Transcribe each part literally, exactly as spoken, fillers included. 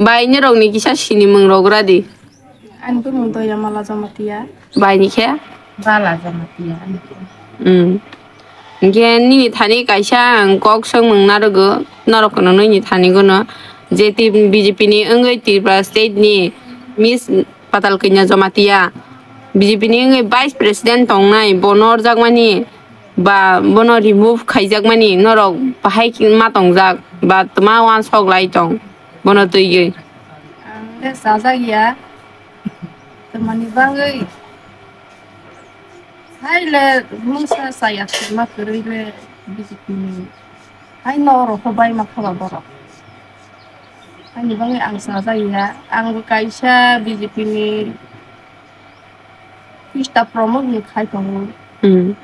Bai, norokni kisa sinimung rok radi. Ani bumung Doyamala Jamatia. Bai ni khe? Bala Jamatia. Hmm. Hinkhe nini thani kaisa ang kok swngmung narwgo, norok no nini thani gono je T-, B J P ni wngwi Tripura state ni Miss Patal Kanya Jamatia, B J P ni wngwi vice president tongnai, bono rwjakmani ba bono remove khaijakmani norok bahai ma tongjak ba tma uansok lai tong bono twiwi? Ang le chajak ya, tmani bagwi? Hai le mungsa chaya se ma kwrwi le B J P ni. Hai no oro kho bai ma kha ba borok. Ani bagwi ang chajak ya. Ang bo kaisa B J P ni pista promote ni khai tongo. Hmm.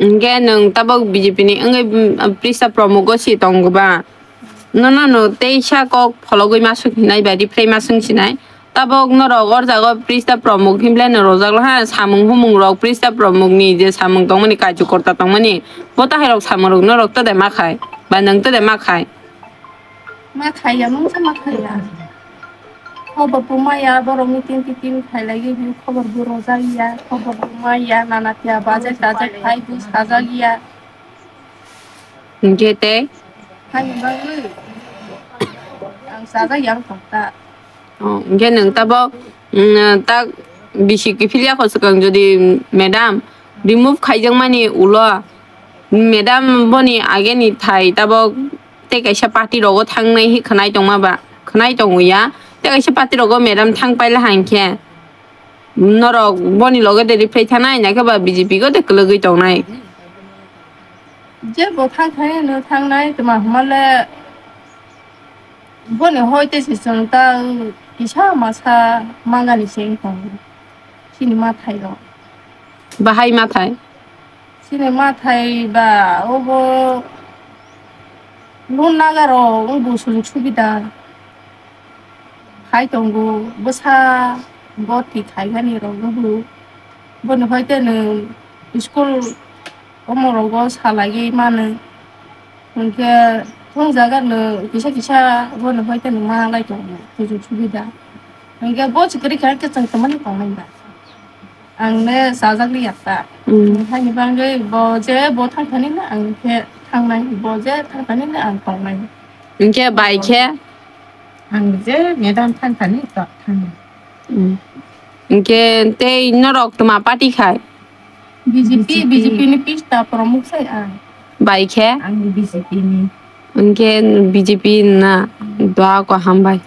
Hinkhe nwng tabok B J P ni wngwi, mm, pista promote o si tongo ba? Nono no teisa kok phologwi ma swk hinai ba, rifrei ma swng sinai. Tabok norok o jaga o pista promote hinble no rojak ha, samung humung rok pista promote ni je samung tongmani, kaichu korta tongmani, bo tahai rok samung rok norok to de ma khai ba nwng to de ma khai? Ma khaiya, mungsa ma khaiya. Khobor bo maya, borok meeting titing khailaiwi bo khobor bo rwjakya, khobor bo maya, nana tiya bajai tajai khai bo sajakya. Hinkhe tei? Haini bagwi ang chajakya wng tong ta. Oh, hinkhe nwng tabok, mm, tak bisi kiphilya kho swkang jodi, madam, remove khaijakmani ulo, madam boni ageni thai tabok tei kaisa party rogo thangnai hi khwnai tongma ba, khwnai tongo ya. Tei kaisa party rogo madam thang paila hinkhe norok boni loge de rifrei thanai, naikhe ba B J P go de kwlwgwi tongnai. Je bo thang thani no thangnai, tma hwnmale boni hoi tei se chwng ta kisa masa mangani se wng tongo. Chini mathai rok. Bahai mathai? Chini mathai ba obo loan naga rok wngbo sujug subida khai tongo, bwsa boti khaimani rok wngbo. Boni hoi tei nwng school omo rogo salaiwi mano. Hinkhe thung jaga no kisa kisa bono hoi tei no ma lai tongo sujug subida. Hinkhe bo se kwrwi kha khe chwng tongmani tongnai ba. Ang le chajak li yakta. Mm. Haini bagwi bo je bo thang thani no ang khe thangnai, bo je thang thani no ang tongnai. Hinkhe bai khe? Ang je madam thang thani to thangnai. Mm. Hinkhe tei norok tma party khai? B J P, B J P. B J P ni pista promote sai ang. Bai khe? Ang B J P ni. Hinkhe B J P na doa ko hambai.